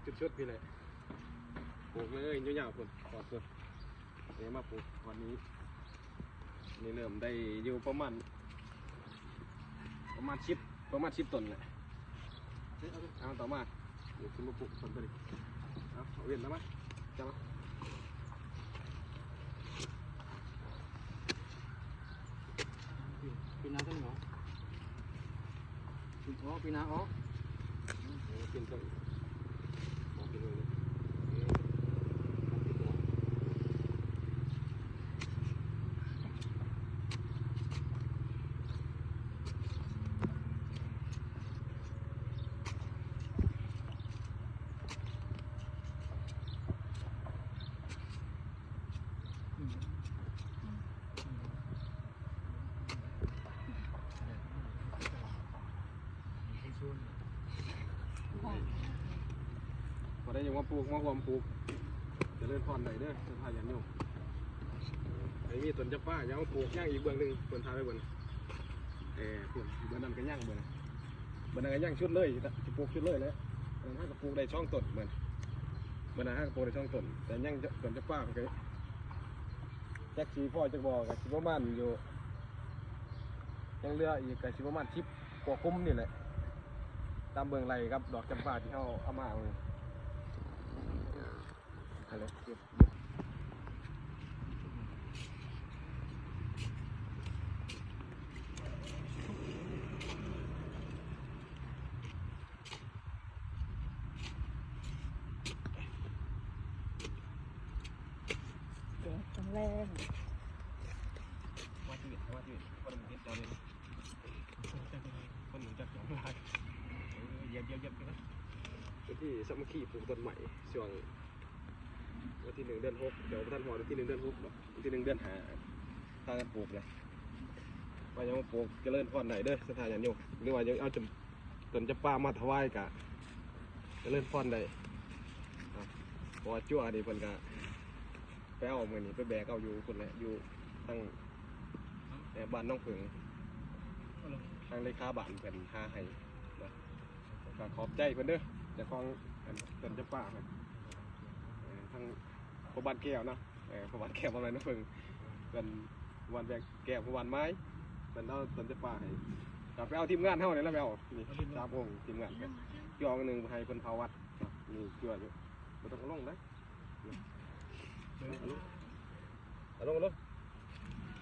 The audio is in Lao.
ຈຸດໆ ພີ້ແຫຼະ ປູກເລີຍຍາວໆ ພຸ້ນ ຮອດພຸ້ນ. ນີ້ມາປູກຮອດນີ້ ນີ້ເລີ່ມໄດ້ຢູ່ປະມານ ປະມານສິບ ປະມານສິບຕົ້ນແຫຼະ. ເອົາ ຕໍ່ມາ ເອົາຂຶ້ນມາປູກຕົ້ນຕົວນີ້. ເອົາ ເອົາເວັນຕໍ່ມາ ຈັບມາ. ປີໜ້າເພິ່ນເນາະ ປີໜ້າອອກ ເອີ ປ່ຽນຕົ້ນ ອອກເປັນເລີຍ. ບໍ່ໄດ້ ຢາກມາປູກ ມາຮ່ວມປູກ ຈະເລີນພອນໄດ້ເດີ ສັດທາຍາດໂຍມ. ໃຜມີຕົ້ນຈຳປາ ຢາກມາປູກ ຍັງອີກເບື້ອງໜຶ່ງ ເພິ່ນພາໄປເບິ່ງ. ເອີ ພຸ້ນ ເບື້ອງນັ້ນກໍຍັງ ເບື້ອງນັ້ນ ເບື້ອງນັ້ນກໍຍັງຊຸດເລີຍ ຊິປູກຊຸດເລີຍແຫຼະ. ເບື້ອງນັ້ນເຮົາກໍປູກໄດ້ສອງຕົ້ນ ເບິ່ງ ເບື້ອງນັ້ນເຮົາກໍປູກໄດ້ສອງຕົ້ນ ແຕ່ຍັງຕົ້ນຈຳປາ ມັນກໍຈັກຊິພໍຈັກບໍ່ ກໍຊິປະມານຢູ່ ຍັງເຫຼືອອີກກໍຊິປະມານສິບກວ່າຄຸ້ມນີ້ແຫຼະ ຕາມເບິ່ງໄລ່ກັບດອກຈຳປາທີ່ເຮົາເອົາມາເອົານີ້ ຫັ້ນແຫຼະ. ແກງ ແກງແລງ ວ່າຈະເຮັດ ວ່າຈະເຮັດ ຄົນເຮັດເຈົ້າເດ້ ຄົນຮູ້ຈັກເຈົ້າຫຼາຍ. ເອີ ຢ້ຽມ ຢ້ຽມ ຢ້ຽມ ເປັນທີ່ສາມັກຄີປູກຕົ້ນໄມ້ ຊ່ວງວັນທີໜຶ່ງ ເດືອນຫົກ ແຕ່ວ່າບໍ່ທັນຮອດວັນທີໜຶ່ງ ເດືອນຫົກດອກ ວັນທີໜຶ່ງ ເດືອນຫ້າ ພາກັນປູກແຫຼະ. ວ່າຍັງມາປູກ ຈະເລີນພອນໄດ້ເດີ ສັດທາຍາດໂຍມ ຫຼືວ່າຢາກເອົາຕົ້ນ ຕົ້ນຈຳປາມາຖວາຍກະຈະເລີນພອນໄດ້. ເພາະວ່າຈົວນີ້ເພິ່ນກະໄປເອົາ ມື້ນີ້ໄປແບກເອົາຢູ່ພຸ້ນແຫຼະ ຢູ່ທາງ ເອີ ບ້ານໜອງເຜິ້ງ ທາງເລຂາບ້ານເພິ່ນຫາໃຫ້ເນາະ. ກະຂອບໃຈເພິ່ນເດີ ເຈົ້າຂອງ ອັນ ຕົ້ນຈຳປາເພິ່ນ ເອີ ທາງພໍ່ບ້ານແກ້ວເນາະ ເອີ ພໍ່ບ້ານແກ້ວ ພໍ່ບ້ານໜອງເຜິ້ງ ເພິ່ນ ບ້ານແບກແກ້ວ ພໍ່ບ້ານໄມ້ ເພິ່ນເອົາຕົ້ນຈຳປາໃຫ້ ກໍໄປເອົາທີມງານເຮົານີ້ແຫຼະ ໄປເອົານີ້ ເອົາທີມງານ ສາມອົງ ທີມງານ ເອົາອີກໜຶ່ງໃຫ້ເພິ່ນເຜົາວັດ. ນີ້ຈົວຢູ່ ບໍ່ຕ້ອງເອົາລົງເດີ ເອົາລົງ ເອົາລົງ ເອົາລົງ.